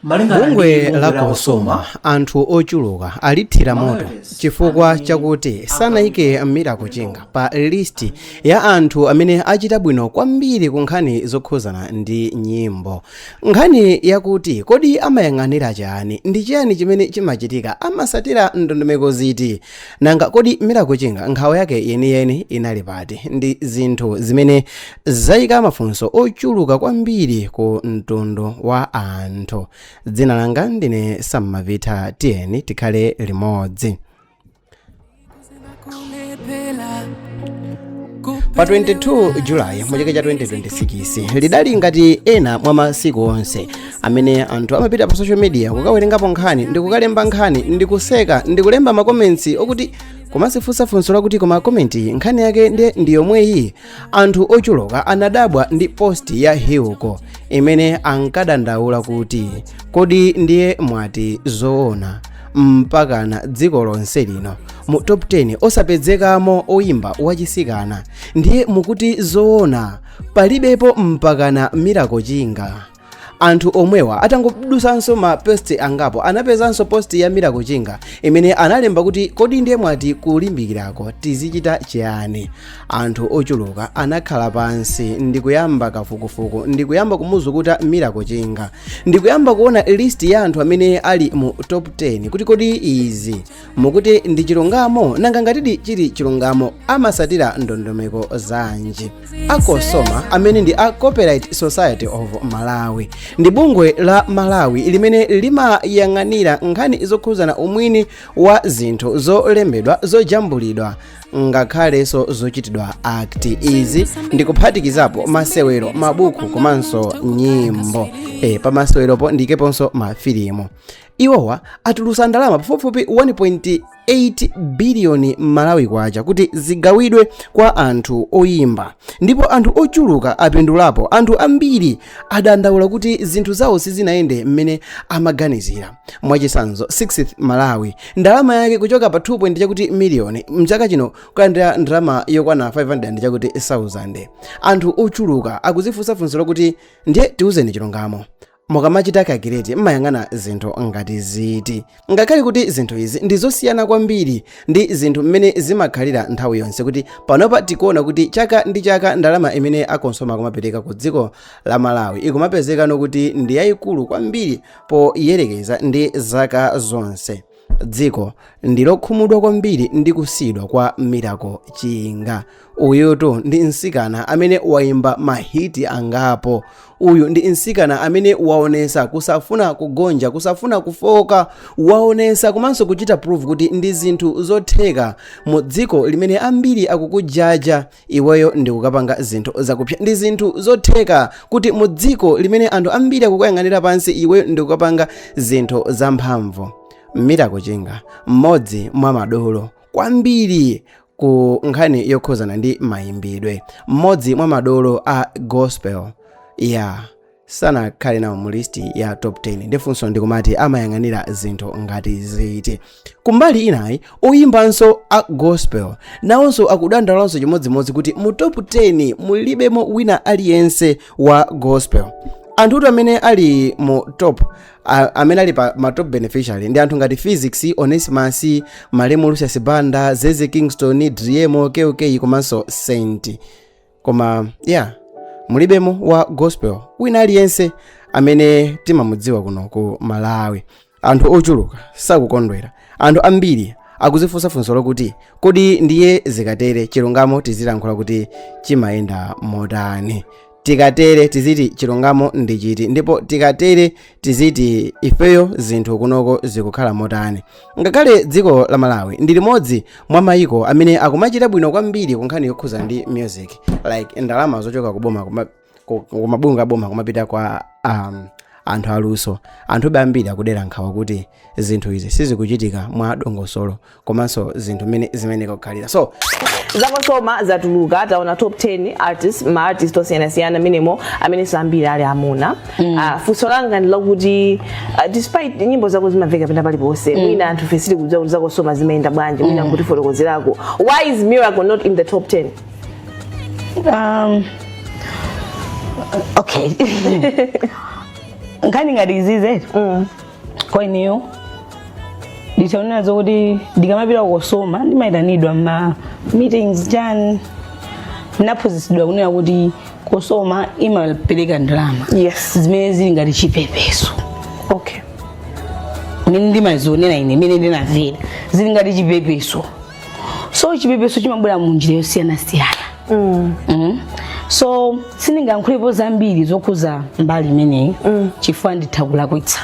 Malingana ndi Bungwe bungwe la la COSOMA, anthu ochuluka alithira moto chifukwa chakuti sanayike Miracle Chinga pa list ya anthu amene achita bwino kwambiri ku nkhani zokhuzana ndi nyimbo. Nkhani yakuti kodi amayang'anira chani, ndi chiyani chimene chimachitika, amasatira ndondomeko ziti, nanga kodi Miracle Chinga nkhawa yake yeniyeni inali pati, ndi zinthu zimene zayika mafunso ochuluka kwambiri ku mtundu wa anthu. Dzina langa ndine Sammavitha, tiyeni tikhale limodzi. Pa 22 Julayi mu chaka cha 2026 lidali ngati ena mwa masiku onse amene anthu amapita pa social media kukawerengapo nkhani ndi kukalemba nkhani ndi kuseka ndi kulemba makomentsi okuti kumazifunsa funso lakuti koma komenti nkhani yake ndi yomweyi. Anthu ochuluka anadabwa ndi post ya Hilco imene ankadandaula kuti kodi ndiye mwati zoona mpakana dziko lonse lino mu top 10 osapezekamo oyimba wachisikana, ndiye mukuti zoona palibepo mpakana Miracle Chinga? Anthu omwewa atangodusanso ma post angapo anapezanso post ya Miracle Chinga imene analemba kuti kodi ndiye mwati kulimbikirako tizichita chiyani? Anthu ochuluka anakhala pansi ndikuyamba kafukufuku ndikuyamba kumuzukuta Miracle Chinga ndikuyamba kuona list ya anthu amene ali mu top 10 kuti kodi izi mukuti ndi chilungamo? Nanga ngatidi chili chilungamo, amasatira ndondomeko zanji? A COSOMA, amene ndi a Copyright Society of Malawi, ndi bungwe la Malawi limene limayang'anira nkhani zokhuzana umwini wa zinthu zolembedwa, zojambulidwa, ngakhalenso zochitidwa act. Izi ndikuphatikizapo masewero, mabuku komanso nyimbo. Pa maseweropo ndikeponso mafilimu. Iwowa atulusa ndalama pafupifupi 1.8 biliyoni Malawi kwacha kuti zigawidwe kwa anthu oyimba, ndipo anthu ochuluka apindulapo. Anthu ambiri adandaula kuti zinthu zawo sizinayende mmene amaganizira. Mwachitsanzo, 6th Malawi ndalama yake kuchoka pa 2 point chakuti miliyoni mchaka chino kulandira ndalama yokwana 500 ndi chakuti 1000. Anthu ochuluka akuzifunsa funso lokuti ndiye tiuzeni chilungamo, mukamachita calculate mmayang'ana zinthu ngati ziti? Ngakhale kuti zinthu izi ndi zosiyana kwambiri ndi zinthu mmene zimakhalira nthawi yonse, kuti panopa tikuona kuti chaka ndi chaka ndalama imene a COSOMA akumapereka ku dziko la Malawi ikumapezeka nokuti ndi yayikulu kwambiri poyerekeza ndi zaka zonse. Dziko ndi lokhumudwa kwambiri ndi kusiyidwa kwa Miracle Chinga. Uyutu ndi msikana amene waimba mahiti angapo. Uyu ndi msikana amene waonesa kusafuna kugonja, kusafuna kufoka, waonesa komanso kuchita prove kuti ndi zinthu zotheka mu dziko limene ambiri akukujaja iweyo ndi kukapanga zinthu zakupsa. Ndi zinthu zotheka kuti mu dziko limene anthu ambiri akukuyang'anira pansi iweyo ndi kukapanga zinthu zamphamvu. Miracle Chinga, mmodzi mwa madolo kwambiri ku nkhani yokhuzana ndi mayimbidwe, mmodzi mwa madolo a gospel ya sanakhale nawo mu list ya top 10. Ndifunso ndikumati amayang'anira zinthu ngati ziti? Kumbali inayi, oyimbanso a gospel nawonso akudandaulanso chimodzimodzi kuti mu top 10 mulibemo wina aliyense wa gospel. Anthutu amene ali mu top, amene ali pa ma top beneficiary ndi anthu ngati Phyzix, Onesimus, malemu Lucius Banda, Zeze Kingston, Driemo, KOK komanso Saint. Koma yeah, mulibemo wa gospel wina aliyense amene timamudziwa kuno ku Malawi. Anthu ochuluka sakukondwera. Anthu ambiri akuzifunsa funso lokuti kodi ndiye zikatere chilungamo tizilankhula kuti chimayenda motani? Tikatere tiziti chilungamo ndi chiti? Ndipo tikatere tiziti ifeyo zinthu kunoko zikukhala motani? Ngakhale dziko la Malawi ndi limodzi mwa mayiko amene akumachita bwino kwambiri ku nkhani yokhuzana ndi music, like ndalama zochoka kuboma kumabungwe aboma kumapita kwa anthu aluso, anthu ambiri akudera nkhawa kuti zinthu izi sizikuchitika mwa dongosolo komanso zinthu mmene zimene kukhalira. So Za COSOMA zatuluka, taona top 10 artists, ma artist osiyanasiyana amenemo amenenso ambiri ali amuna. Funso langa ndi lakuti despite nyimbo zako zimamveka pena paliponse, mwina anthu ife sitikudziwa kuti za COSOMA zimayenda bwanji, mwina nkutifotokozerako, why is Miracle not in the top 10? Okay. Nkhani ngati izize kwa ineyo, nditaonera zokuti ndikamapita kuCOSOMA ndimayitanidwa ma meetings chani, ndinaphunzitsidwa kunena kuti COSOMA imapereka ndalama zimene zili ngati chipepeso. Mene ndimazionera ine, mene ndinamvera, zili ngati chipepeso. So chipepeso chimabwera mu njira yosiyanasiyana. So sindingayankhulepo zambiri zokhuza mbali imeneyi chifukwa nditha kulakwitsa.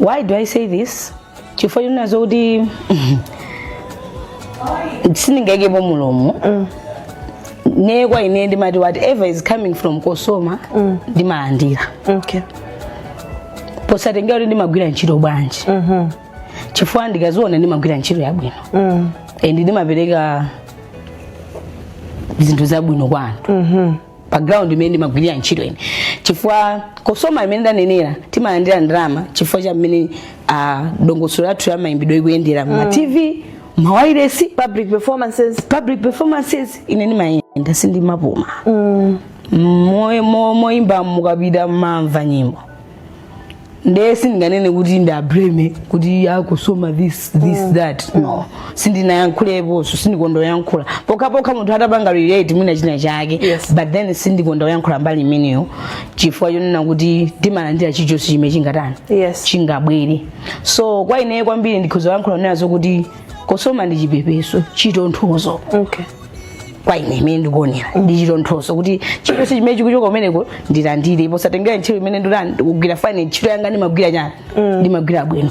Why do I say this? Chifukwa chonena zokuti sindingayikepo mulomo. Neye kwa ine ndimati whatever is coming from COSOMA ndimalandira, posatengera kuti ndimagwira ntchito bwanji, chifukwa ndikaziona ndimagwira ntchito yabwino and ndimapereka zinthu zabwino kwa anthu pa ground imene ndimagwirira ntchito ine. Chifukwa COSOMA imene ndanenera, timalandira ndalama chifukwa cha mmene dongosolo lathu ya mayimbidwe ikuyendera ma TV, mawayilesi, public performances. Public performances. Ine ndimayenda, sindimapuma. Moyimba mukapita mamva nyimbo. Ndiye sindinganene kuti ndablame kuti a COSOMA this, this, that. No, sindinayankhuleponso, sindikonda kuyankhula pokhapokha munthu atapanga relate mwina china chake. But then sindikonda kuyankhula mbali imeneyo chifukwa chonena kuti timalandira chilichonse chimene chingatani, chingabwere. So kwa ineyo kwambiri ndikhoza kuyankhula nazo kuti COSOMA ndi chipepeso, chitonthozo. Kwa ine imene ndikuonera, ndi chitonthozo kuti chilichonse chimene chikuchoka kumeneko ndilandire, posatengera ntchito imene ndikugwira. Fine, ntchito yanga ndimagwira chani, ndimagwira bwino.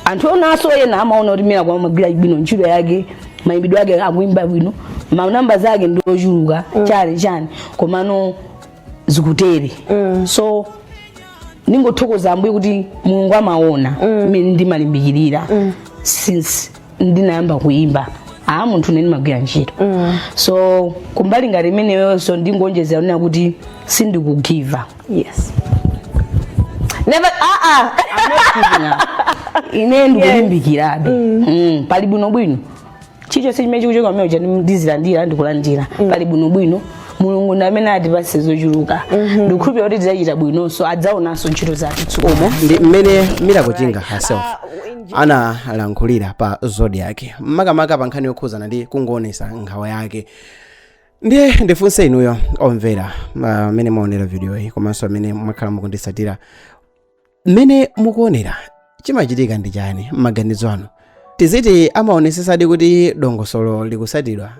Anthu onanso ena amaona kuti mene amagwira bwino ntchito yake, mayimbidwe ake, akuimba bwino, manamba zake ndi ochuluka, chani chani, komano zikutere. So ndingothokoza Ambuye kuti Mulungu amaona mmene ndimalimbikirira since ndinayamba kuimba. A munthu ine ndimagwira ntchito. So kumbali ngati imeneyonso ndingonjezera kunena kuti sindikugiva. Yes, never, ah ah. Ine ndikulimbikirabe. Pali bwinobwino. Chilichonse chimene chikuchoka kumene cha ndizilandira, ndikulandira. Pali bwinobwino. Mulungu ndi amene atipatse zochuluka. Ndikukhulupirira kuti tidzachita bwinonso, adzaonanso ntchito zathu. Umo ndi mmene Miracle Chinga herself analankhulira pa Zodiak, makamaka pa nkhani yokhuzana ndi kungoonesa nkhawa yake. Ndiye ndifunse inuyo omvera amene mwaonera video iyi komanso amene mwakhala mukundisatira, mmene mukuonera, chimachitika ndi chani m'maganizo anu? Tiziti amaonesesadi kuti dongosolo likusatidwa,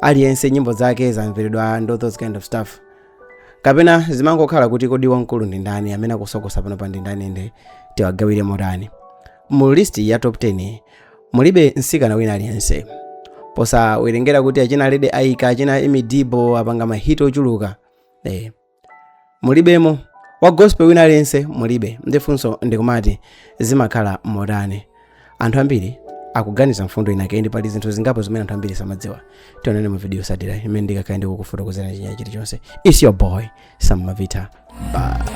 aliyense nyimbo zake zamveredwa and all those kind of stuff, kapena zimangokhala kuti kodi wamkulu ndi ndani, amene akusokosa pano pa ndi ndani, ndi tiwagawire motani? Mu list ya top 10 mulibe mtsikana wina aliyense, posawerengera kuti achina Lady Aika, achina Imidibo apanga mahiti ochuluka. Mulibemo wa gospel wina aliyense, mulibe. Ndifunso ndikumati zimakhala motani? Anthu ambiri akuganiza mfundo inake, ndi pali zinthu zingapo zimene anthu ambiri samadziwa. Tionane mu video yotsatira imene ndikakhala ndikukufotokozera chinya chilichonse. It's your boy Sam Mavita. Bye.